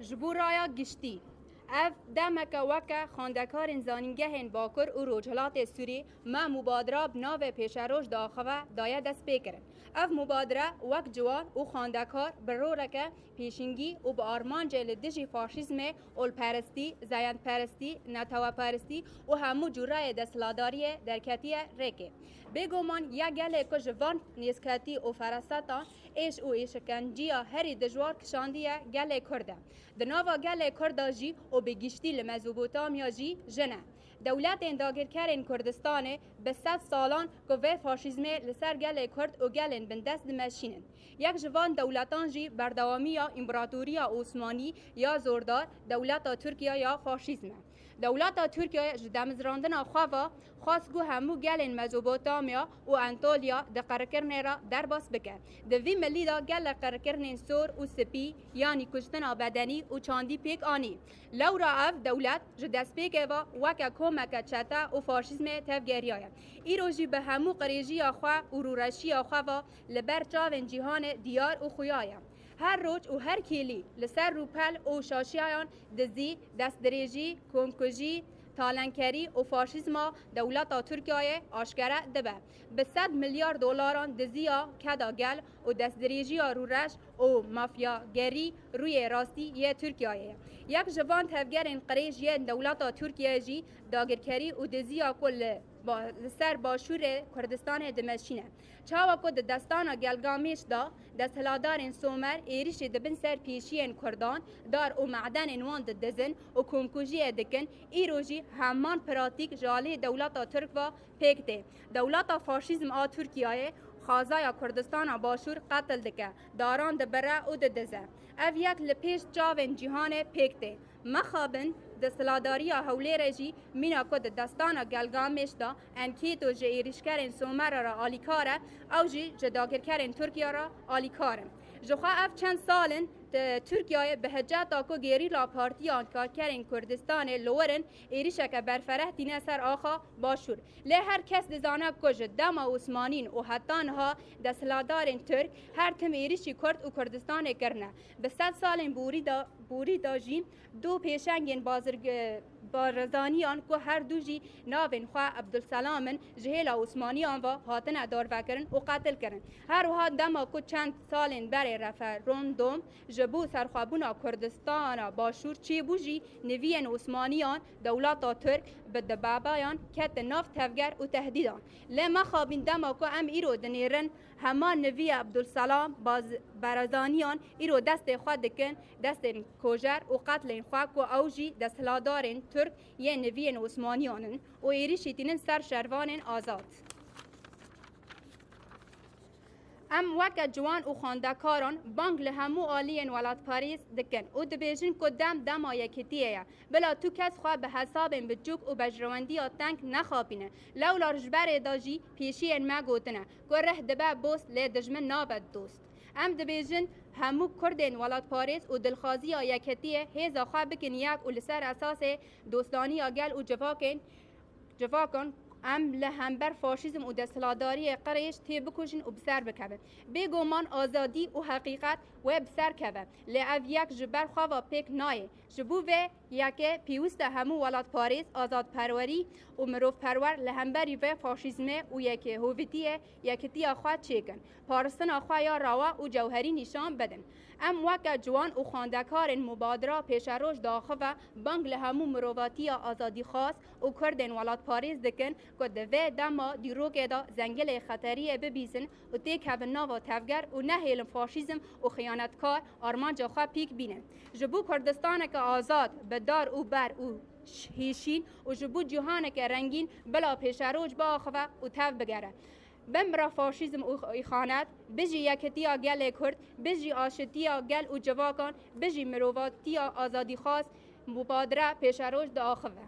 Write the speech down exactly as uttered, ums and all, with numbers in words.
Ji bo raya giştî, ev demeke weke xwendekarên zanîngehên Bakur û Rojhilatê Sûrî me mubadira bi navê Pêşeroj diaxive daye destpêkirin. Ev mubadire wek ciwan û xwendekar bi roleke pêşîngî û bi armancê li dijî faşîzmê, olperestî, zayendperestî, neteweperestî û hemû cûreyê desthilatdariyê derketiye rêkê. Bêguman ya gelê ku ji van nêzketî û ferasetan êş û êşkenciya herî dijwar kişandiye gelê Kurd e. Di nava gelê Kurd de jî û bi giştî li Mezopotamya jî jin e. Dewletên dagirkerên Kurdistanê bi sed salan ku vê faşîzmê li ser gelê Kurd û gelên bindest dimeşînin. Yek ji van dewletan jî berdewamiya Împaratoriya Osmanî ya zordar, dewleta Tirkiye ya faşîzm e. Dewleta Tirkiye ji demizrandina xwe ve xwest ku hemû gelên Mezopotamya û Anatoliya di qirkirinê re derbas bike. Di vî milî de gelek qirkirinên sor û spî, yanî kuştina bedenî û çandî pêk anî. Lewra ev dewlet ji destpêkê ve weke komeke çete û faşîzmê tevgeriyaye. Îro jî bi hemû qirêjiya xwe û rûreşiya xwe ve li ber çavên cîhanê diyar û xuya ye. Her roj û her kêlî li ser rûpel û şaşiyayan dizî, destdirêjî, komkujî, talenkerî û faşîzma dewleta Tirkiyeyê aşkere dibe. Bi sed milyar dolaran diziya keda gel û destdirêjiya rûreş û mafyagerî rûyê rastî yê Tirkiyeyê ye. Yek ji van tevgerên qirêj yên dewleta Tirkiyeyê jî dagirkerî û diziya ku li ba-, li ser başûrê Kurdistanê dimeşîne. Çawa ku di destana Gelgamêş de desthilatdarên Somer êrişî dibin ser pêşiyên Kurdan, dar û medenên wan didizin û komkujiyê dikin, îro jî heman pratîk ji alî dewleta Tirk ve pêk tê. Dewleta faşîzm a Tirkiyeyê xwezaya Kurdistana Başûr qetil dike, daran dibire û didize. Ev yek li pêş çavên cîhanê pêk tê. Mexabin, desthilatdariya Hewlêrê jî mîna ku di destana Gelgamêş de enkêto ji êrîşkerên Somerê re alîkar e, ew jî ji dagirkerên Tirkiye re alîkar in. Ji xwe ev çend sal in, Tirkiyeyê bi hiceta ku gerîla partiyan karkerên Kurdistanê li wir in, êrîşeke berfereh tîne ser axa Başûr. Lê her kes dizane ku ji dema Osmanîn û heta niha desthilatdarên Tirk her tim êrîşî Kurd û Kurdistanê kirine. Bi sed salên borî de, borî de jî du pêşengên bazirg-, Barzaniyan ku her du jî navên xwe Ebdulselam in, ji hêla Osmaniyan ve hatine darvekirin û qetil kirin. Her wiha dema ku çend salên berê referandûm ji bo serxwebûna Kurdistana Başûr çêbû jî niviyên Osmaniyan dewleta Tirk bi dibabayan ketin nav tevger û tehdîdan. Lê mexabin dema ku em îro dinêrin, hema niviyê Ebdulselam Baz-, Barzaniyan îro destê xwe dikin destên kojer û qetlên xwe ku ew jî desthilatdarên Tirk yên niviyên Osmaniyan in û êrîşî tînin ser şervanên azad. Em weke ciwan û xwendekaran bang li hemû aliyên welatparêz dikin û dibêjin ku dem dema yekitiyê ye. Bila tu kes xwe bi hesabên biçûk û bejrewendiya teng nexapîne. Lewla ji berê de jî pêşiyên me gotine ku rih dibe bost lê dijmin nabe dost. Em dibêjin hemû Kurdên welatparêz û dilxwaziya yekitiyê hêza xwe bikin yek û li ser esasê dostaniya gel û civakên, civakan em li hember faşîzm û desthilatdariyê qirêj tê bikujin û bi ser bikevin. Bêguman azadî û heqîqet wê bi ser keve, lê ev yek ji ber xwe ve pêk nayê. Ji bo vê yekê pêwîst e hemû welatparêz, azadperwerî û mirovperwer li hemberî vê faşîzmê û yekê hovîtiyê yekitiya xwe çêkin, paristina xwe ya rawa û cewherî nîşan bidin. Em weke ciwan û xwendekarên mubadira pêşeroj diaxive bang li hemû mirovatiya azadîxwaz û Kurdên welatparêz dikin ku di vê dema dîrokê de zengilê xeteriyê bibîzin û têkevin nava tevger û nehêlin faşîzm û xiyanetkar armanca xwe pîk bînin. Ji bo Kurdistaneke azad, bi dar û ber û ş-, hêşîn û ji bo cîhaneke rengîn bila pêşeroj biaxive û tev bigere. Bimre faşîzm û îxanet, bijî yekitiya gelê Kurd, bijî aşitiya gel û civakan, bijî mirovatiya azadîxwaz, mubadire pêşeroj diaxive.